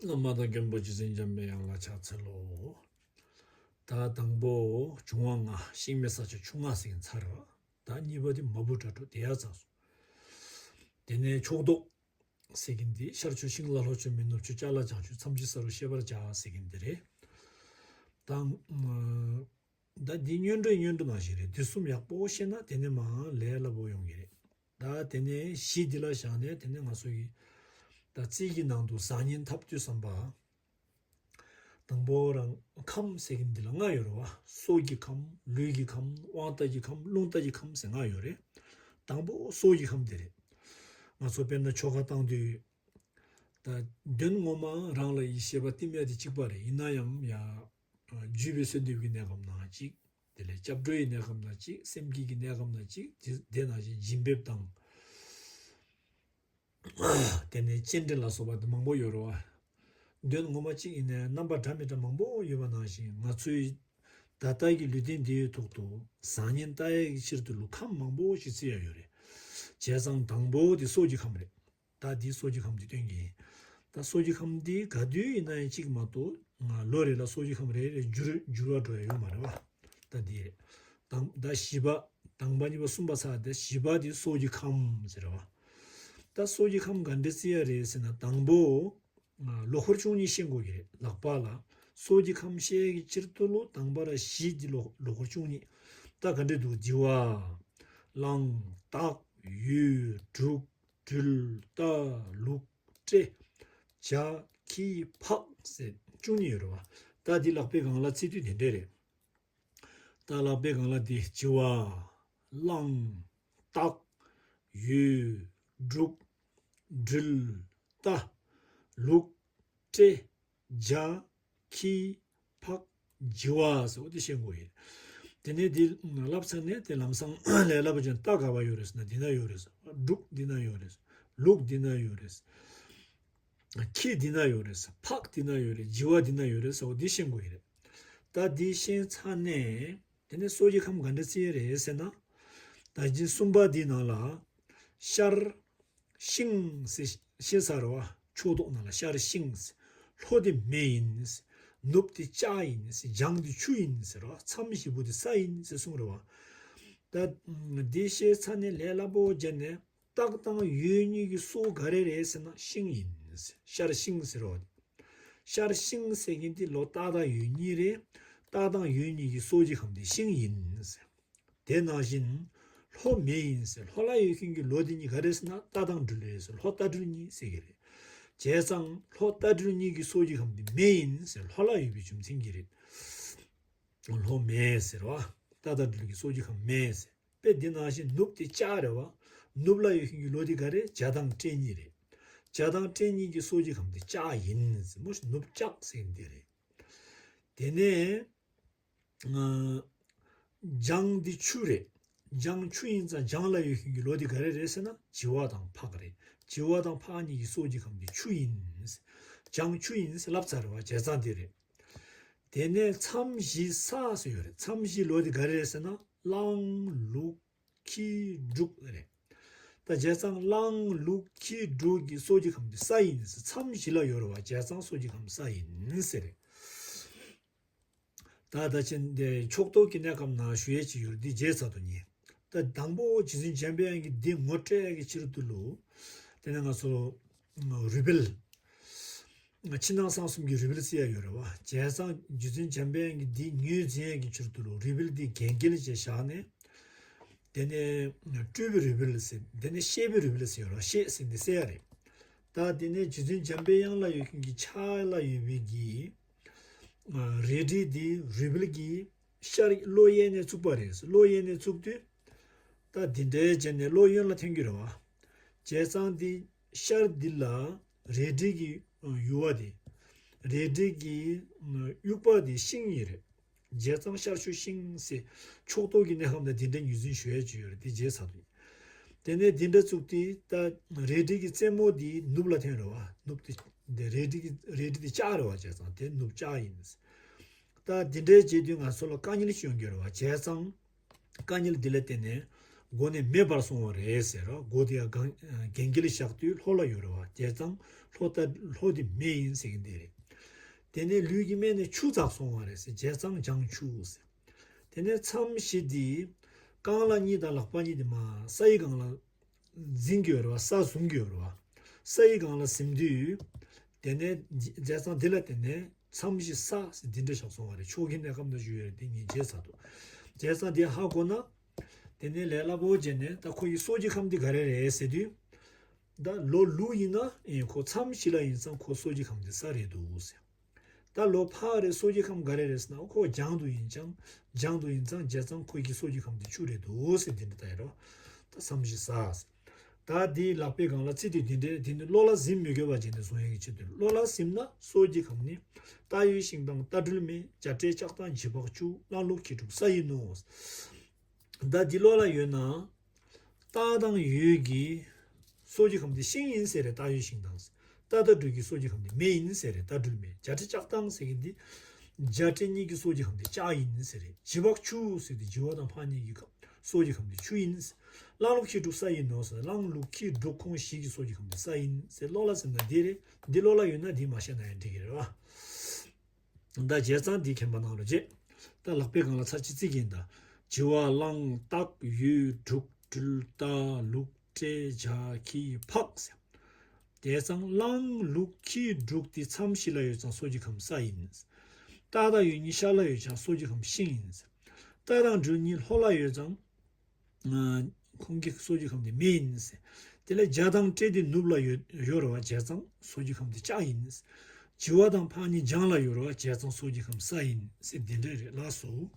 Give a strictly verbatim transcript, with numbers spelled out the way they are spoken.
བླ་མ་དང་མགོན་པོ་རྗེ་བཙུན་འཇམ་པའི་དབྱངས་ལ་ཕྱག་འཚལ་ལོ། ད་དང་པོ་འབྱུང་བ་ལྔ་ཤིང་མེ་ས་ཆ་ཆུ་ལྔ་ཟེར་མཁན་ཚར་བ། ད་གཉིས་པ་དེ་མ་བུ་དགྲ་གྲོགས་དེ་ཡར་ཚར་སོང་། དེ་ནས་ཕྱོགས་རྟོགས་ཟེར་མཁན་དེ་ཤར་ཕྱོགས་ཤིང་ལ་ལྷོ་ཕྱོགས་མེ་ནུབ་ཕྱོགས་ལྕགས་ལ་བྱང་ཕྱོགས་མཚམས་བཞི་ས་རུ་ཤེས་པར་བྱ་ཟེར་མཁན་དེ་རེད། དང་། ད་འདི་སྔོན་འགྲོའི་སྔོན་འགྲོ་ནང་བཞིན་རེད། འདི་གསུམ་ཡག་པོ་ཤེས་ན་དེ་ནས་མར་ལས་སླ་པོ་ཡོང་གི་རེད། ད་དེ་ནས་གཞི་འདི་ལ་བཞག་ནས་དེ་ནས་ང་ཚོ་གི་ད་རྩིས་ཀྱི་ནང་དུ་བཟང་ངན་འཐབ་དུས་ཙམ་པ། དང་པོ་རང་ཁམས་ཟེར་གྱི་འདི་ལ་ལྔ་ཡོད་རེད་བ། སྲོག་གི་ཁམས། ལུས་ཀྱི་ཁམས། དབང་རྟགས་ཀྱི་ཁམས། རླུང་རྟགས་ཀྱི་ཁམས་ཟེར་ལྔ་ཡོད་རེད། དང་པོ་སྲོག་གི་ཁམས་དེ་རེད། ང་ཚོ་དཔེར་ན་ཆོ་ག་བཏང་དུས། ད་དོན་ངོ་མ་རང་ལ་ཡིད་ཆེས་པ་བསྟིམ་ཡ་དེ་གཅིག་པ་རེད། ཡིན་ན་ཡང་ཡ། བརྒྱུད་པའི་གསོལ་འདེབས་ཀྱི་གནས་སྐབས་ནང་གཅིག་དེ་ལས་སྐྱབས་འགྲོའི་གནས་སྐབས་ནང་གཅིག་སེམས་བསྐྱེད་ཀྱི་གནས་སྐབས་ནང་གཅིག་དེ་དེ་ནང་བཞིན་བྱིན་འབེབས་དང་། དེ་ནས་སྤྱན་འདྲེན་ལ་སོགས་པ་དེ་མང་པོ་ཡོད་རེད་བ། དོན་ངོ་མ་གཅིག་ཡིན་ནའི་རྣམ་པ་འདྲ་མི་འདྲ་མང་པོ་ཡོད་པ་ནང་བཞིན་ང་ཚོའི་ད་ལྟ་གི་ལུས་རྟེན་འདིའི་ཐོག་ཏུ་བཟང་ངན་ལྟ་ཡག་གི་ཕྱིར་དུ་ལུས་ཁམས་མང་པོ་ཞིག་བརྩི་ཡ་ཡོད་རེད། བྱས་ཙང་དང་པོ་དེ་སྲོག་གི་ཁམས་རེད། ད་འདི་སྲོག་གི་ཁམས་འདི་སྟོན་གྱི་ཡིན། ད་སྲོག་གི་ཁམས་འདི་ག་དུས་ཡིན་ན་ཡང་གཅིག་མ་གཏོགས་ང་ལོ་རེ་ལ་སྲོག་གི་ཁམས་རེ་རེ་འགྱུར་འགྱུར་བ་འགྲོ་ཡ་ཡོད་མ་རེད་བ། ད་འདི་རེད། དང་ད་བཞི་པ། དང་པོ་གཉིས་པ་གསུམ་པ་ཚར་ཏེ་བཞི་པ་འདི་སྲོག་གི་ཁམས་ཟེར་བ། ད་སྲོག་གི་ཁམས་ག་འདྲ་བརྩི་ཡ་རེད་ཟེར་ན། དང་པོ་ལོ་འཁོར་བཅུ་གཉིས་ཤེས་དགོས་ཀྱི་རེད། ལག་པ་ལ་སྲོག་གི་ཁམས་ཤེས་ཀྱི་ཕྱིར་དུ་ལོ་དང་པ་ར་བཞི་འདི་ལོ་ལོ་འཁོར་བཅུ་གཉིས། ད་ག་འདྲ་འདུག་བྱི་བ། གླང་། སྟག། ཡོས། འབྲུག་སྦྲུལ། རྟ། ལུག་སྤྲེ། བྱ། ཁྱི། ཕག་ཟེར་བཅུ་གཉིས་ཡོད་རེད་བ། ད་འདི་ལག་པའི་སྒང་ལ་བརྩི་དུས་དེ་འདྲས་རེད། ད་ལག་པའི་སྒང་ལ་འདི་བྱི་བ། གླང་། སྟག་ཡོས། འབྲུག་སྦྲུལ། རྟ། ལུག་སྤྲེ། བྱ། ཁྱི། ཕག་བྱི་བ་ཟེར་འོ་དེ་ཤེས་དགོས་ཡིན། དེ་ནས་དེ་ལབ་ཚར་ནས་དེ་ལམ་སང་ལས་སླ་པོ་ཅན་རྟ་ག་བ་ཡོད་རེད་ཟེར་ན་འདི་ན་ཡོད་རེད། འབྲུག་འདི་ན་ཡོད་རེད། ལུག་འདི་ན་ཡོད་རེད། ཁྱི་འདི་ན་ཡོད་རེད། ཕག་འདི་ན་ཡོད་རེད། བྱི་བ་འདི་ན་ཡོད་རེད་ཟེར་འོ་དེ་ཤེས་དགོས་ཡིན་རེད། ད་དེ་ཤེས་ཚར་ནས། དེ་ནས་སྲོག་གི་ཁམས་ག་འདྲ་བརྩི་ཡས་རེད་ཟེར་ན། ད་ཅི་གསུམ་པ་འདི་ནང་ལ། ཤར། ཤིང་ཟེར་ཤེས་ས་རེད་བ། ཕྱོགས་གཏོགས་ནང་ལ་ཤར་ཤིང་ཟེར། ལྷོ་དེ་མེ་ཡིན་ཟེར། ནུབ་དེ་ལྕགས་ཡིན་ཟེར། བྱང་དེ་ཆུ་ཡིན་ཟེར་བ། མཚམས་བཞི་པོ་དེ་ས་ཡིན་ཟེར་གསུངས་རེད་བ། ད་འདི་ཤེས་ཚར་ནས་ལས་སླ་པོ་བརྒྱབ་ནས། སྟག་དང་ཡོས་གཉིས་ཀྱི་སྲོག་ག་རེ་རེད་ཟེར་ན་ཤིང་ཡིན་ཟེར། ཤར་ཤིང་ཟེར་བ། ཤར་ཤིང་ཟེར་མཁན་དེ་ལོ་སྟག་དང་ཡོས་གཉིས་རེད། སྟག་དང་ཡོས་གཉིས་ཀྱི་སྲོག་གི་ཁམས་དེ་ཤིང་ཡིན་ཟེར། དེ་ནང་བཞིན་ལྷོ་མེ་ཡིན་ཟེར། ལྷོ་ལ་ཡོད་མཁན་གྱི་ལོ་དེ་གཉིས་ག་རེ་ཟེར་ན་རྟ་དང་སྦྲུལ་རེད་ཟེར། ལྷོ་རྟ་སྦྲུལ་གཉིས་ཟེར་གྱི་རེད། བྱས་ཙང་ལྷོ་རྟ་སྦྲུལ་གཉིས་ཀྱི་སྲོག་གི་ཁམས་དེ་མེ་ཡིན་ཟེར། ལྷོ་ལ་ཡོད་པའི་རྒྱུ་མཚན་གྱིས་རེད། ལྷོ་མེ་ཟེར་བ། རྟ་དང་སྦྲུལ་གྱི་སྲོག་གི་ཁམས་མེ་ཟེར། དཔེ་འདི་ནང་བཞིན་ནུབ་དེ་ལྕགས་རེད་བ། ནུབ་ལ་ཡོད་མཁན་གྱི་ལོ་དེ་ག་རེད། བྱ་དང་སྤྲེལ་གཉིས་རེད། བྱ་དང་སྤྲེལ་གཉིས་ཀྱི་སྲོག་གི་ཁམས་དེ་ལྕགས་ཡིན་ཟེར། མོ་ནུབ་ལྕགས་ཟེར་འདི་རེད། དེ་ནས་ཨ་བྱང་འདི་ཆུ་རེད། བྱང་ཆུ་ཡིན་ཙང་བྱང་ལ་ཡོད་མཁན་གྱི་ལོ་དེ་ག་རེ་རེད་ཟེར་ན་བྱི་བ་དང་ཕག་རེད། བྱི་བ་དང་ཕག་གཉིས་ཀྱི་སྲོག་གི་ཁམས་དེ་ཆུ་ཡིན། བྱང་ཆུ་ཡིན་ཟེར་ལབ་ཚར་རེད་བ། བྱས་ཙང་དེ་རེད། དེ་ནས་མཚམས་བཞི་ས་ཟེར་ཡོད་རེད། མཚམས་བཞི་ལོ་དེ་ག་རེ་རེད་ཟེར་ན་གླང་། ལུག་ཁྱི། འབྲུག་རེད། ད་བྱས་ཙང་གླང་། ལུག་ཁྱི། འབྲུག་གི་སྲོག་གི་ཁམས་དེ་ས་ཡིན་ཟེར། མཚམས་བཞི་ལ་ཡོད་རེད་བ། བྱས་ཙང་སྲོག་གི་ཁམས་ས་ཡིན་ཟེར་རེད། ད་ད་ཕྱིན་དེ་ཕྱོགས་གཏོགས་ཀྱི་གནས་སྐབས་ནང་ཞུ་ཡས་ཅིག་ཡོད་རེད། འདི་རྗེས་ཚ་དོ་ཉེ། ད་དང་པོ་རྗེ་བཙུན་འཇམ་པའི་དབྱངས་ཀྱིས་འདི་ངོ་སྤྲད་ཡས་ཀྱི་ཕྱིར་དུ་ལུ། དེ་ནས་ང་ཚོ་རུས་སྦལ། ཕྱི་ནང་གསང་གསུམ་གྱི་རུས་སྦལ་བརྩི་ཡ་ཡོད་རེད་བ། བྱས་ཙང་རྗེ་བཙུན་འཇམ་པའི་དབྱངས་ཀྱིས་འདི་ངོས་འཛིན་ཡས་ཀྱི་ཕྱིར་དུ་ལུ་རུས་སྦལ་འདི་གན་རྐྱལ་བྱས་བཞག་ནས། དེ་ནས་སྤྲུལ་པའི་རུས་སྦལ་ཟེར། དེ་ནས་བཤད་པའི་རུས་སྦལ་ཟེར་ཡོད་རེད་བ། བཤད་ཟེར་འདི་གསལ་ཡ་རེད། ད་དེ་ནས་རྗེ་བཙུན་འཇམ་པའི་དབྱངས་ལ་ཡོད་མཁན་གྱི་ཕྱག་ལ་ཡོད་པའི་གི་རལ་གྲི་འདི་རུས་སྦལ་གྱི་ཤར་གློ་གཡས་ནས་བཙུགས་པ་རེད། གློ་གཡས་ནས་བཙུགས་དུས། ད་འདི་འདྲའི་བྱས་ནས་གློ་གཡོན་ལ་འཐེན་གྱི་རེད་བ། བྱས་ཙང་འདི་ཤར་འདི་ལ་རལ་གྲི་གི་ཡུ་བ་དེ། རལ་གྲི་གི་དབྱུག་པ་དེ་ཤིང་ཡིན་རེད། བྱས་ཙང་ཤར་ཕྱོགས་ཤིང་ཟེར། ཕྱོགས་གཏོགས་ཀྱི་གནས་སྐབས་ནས་འདི་འདྲའི་ངོས་འཛིན་ཞུ་ཡས་ཅིག་ཡོད་རེད། དེ་རྗེས་ཚ་དུས། དེ་ནས་འདི་འདྲ་བཙུགས་དུས་ད་རལ་གྲི་གི་རྩེ་མོ་འདི་ནུབ་ལ་འཐེན་རེད་བ། ནུབ་དེ་འདི་རལ་གྲི་གི་རལ་གྲི་དེ་ལྕགས་རེད་བ། བྱས་ཙང་དེ་ནུབ་ལྕགས་ཡིན། ད་འདི་འདྲའི་བྱེད་དུས་ང་ཚོ་ལ་དཀའ་ངལ་ཞིག་ཡོང་གི་རེད་བ། བྱས་ཙང་དཀའ་ངལ་འདི་ལ་བརྟེན་ནས་ མགོ་ནས་མེ་འབར་སོང་བ་རེད་ཟེར་རོ། མགོ་དེ་ཡང་གན་རྐྱལ་བཞག་དུས་ལྷོ་ལ་ཡོད་རེད་བ། བྱས་ཙང་ལྷོ་ལྟ་ལྷོ་དེ་མེ་ཡིན་ཟེར་གྱི་འདི་རེད། དེ་ནས་ལུས་ཀྱི་སྨད་ནས་ཆུ་འཛག་སོང་བ་རེད་ཟེར། བྱས་ཙང་བྱང་ཆུབ་ཟེར། དེ་ནས་མཚམས་བཞི་འདི་རྐང་ལག་གཉིས་དང་ལག་པ་གཉིས་དེ་མར་ས་ཡི་སྒང་ལ་འཛིན་གྱི་ཡོད་རེད་བ། ས་བཟུང་གི་ཡོད་རེད་བ། ས་ཡི་སྒང་ལ་ཟིན་དུས། དེ་ནས་བྱས་ཙང་འདི་ལ་བརྟེན་ནས་མཚམས་བཞི་ས་ཟེར་འདི་འདྲ་བཞག་སོང་བ་རེད། ཕྱོགས་ཀྱི་གནས་སྐབས་ན་བཞུགས་ཡོད་རེད། དེ་ངས་བརྗེད་ཚར་འདུག་བྱས་ཙང་འདི་ཧ་གོ་ན། དེ་ནས་ལས་སླ་པོ་བྱས་ནས་ད་ཁོ་ཡི་སྲོག་གི་ཁམས་འདི་ག་རེ་རེད་ཟེར་དུས། ད་ལོ་ལུག་ཡིན་ན་ཨེ་ཁོ་མཚམས་བཞི་ལ་ཡིན་ཙང་ཁོ་སྲོག་གི་ཁམས་འདི་ས་རེད་འདུག་ཟེར། ད་ལོ་ཕག་རེད། སྲོག་གི་ཁམས་ག་རེ་རེད་ཟེར་ན་ཁོ་བྱང་དུ་ཡིན་ཙང་། བྱང་དུ་ཡིན་ཙང་བྱས་ཙང་ཁོ་གི་སྲོག་གི་ཁམས་འདི་ཆུ་རེད་འདུག་ཟེར་འདི་འདྲ་ལྟ་ཡ་རོ། ད་མཚམས་བཞི་ས་ཟེར། ད་འདི་ལག་པའི་སྒང་ལ་ཚིག་དེ་འདི་འདྲས་འདི་ནི་བློ་ལ་ཟིན་མི་དགོས་པ་བྱས་ནས་བཟུང་ཡག་གི་ཆེད་དུ། བློ་ལ་ཟིན་ན་སྲོག་གི་ཁམས་ནི། རྟ་ཡོད་ཤིང་དང་རྟ་སྦྲུལ་མེ། བྱ་སྤྲེལ་ལྕགས་དང་བྱི་ཕག་ཆུ། གླང་ལུག་ཁྱི་འབྲུག་ས་ཡིན་ནོ། ད་འདི་བློ་ལ་ཡོད་ན། རྟ་དང་ཡོས་ཀྱི་སྲོག་གི་ཁམས་དེ་ཤིང་ཡིན་ཟེར་རེད། རྟ་ཡོས་ཤིང་དང་། རྟ་དང་སྦྲུལ་གྱི་སྲོག་གི་ཁམས་དེ་མེ་ཡིན་ཟེར་རེད། རྟ་སྦྲུལ་མེ། བྱ་སྤྲེལ་ལྕགས་དང་ཟེར་གྱི་འདི། བྱ་སྤྲེལ་གཉིས་ཀྱི་སྲོག་གི་ཁམས་དེ་ལྕགས་ཡིན་ཟེར་རེད། བྱི་ཕག་ཆུ་ཟེར་དེ་བྱི་བ་དང་ཕག་གཉིས་ཀྱི་ཁམས་སྲོག་གི་ཁམས་དེ་ཆུ་ཡིན་ཟེར། གླང་ལུག་ཁྱི་འབྲུག་ས་ཡིན་ནོ་ཟེར། གླང་ལུག་ཁྱི་འབྲུག་ཁོང་བཞི་གི་སྲོག་གི་ཁམས་དེ་ས་ཡིན་ཟེར། བློ་ལ་ཟིན་ན་འདི་རེད། འདི་བློ་ལ་ཡོད་ན་འདི་མ་བཤད་ན་ཡང་འགྲིག་གི་རེད་བ། ད་བྱས་ཙང་འདི་མཁྱེན་པ་གནང་རོགས་བྱེད། ད་ལག་པའི་སྒང་ལ་ཚར་གཅིག་བརྩི་གི་ཡིན་ད། བྱི་བ་གླང་སྟག་ཡོས་འབྲུག་སྦྲུལ་རྟ་ལུག་སྤྲེལ་བྱ་ཁྱི་ཕག་ཟེར། བྱས་ཙང་གླང་ལུག་ཁྱི་འབྲུག་དེ་མཚམས་བཞི་ལ་ཡོད་ཙང་སྲོག་གི་ཁམས་ས་ཡིན། རྟ་དང་ཡོས་གཉིས་ཤར་ལ་ཡོད་ཙང་སྲོག་གི་ཁམས་ཤིང་ཡིན། རྟ་དང་སྦྲུལ་གཉིས་ལྷོ་ལ་ཡོད་ཙང་། ཁོང་གི་སྲོག་གི་ཁམས་དེ་མེ་ཡིན་ཟེར། དེ་ལས་བྱ་དང་སྤྲེལ་དེ་ནུབ་ལ་ཡོད་ཡོད་རེད་བ། བྱས་ཙང་སྲོག་གི་ཁམས་དེ་ལྕགས་ཡིན་ཟེར། བྱི་བ་དང་ཕག་གཉིས་བྱང་ལ་ཡོད་རེད་བ། བྱས་ཙང་སྲོག་གི་ཁམས་ས་ཡིན་ཟེར། འདི་འདྲ་རེད། ལགས་སོ།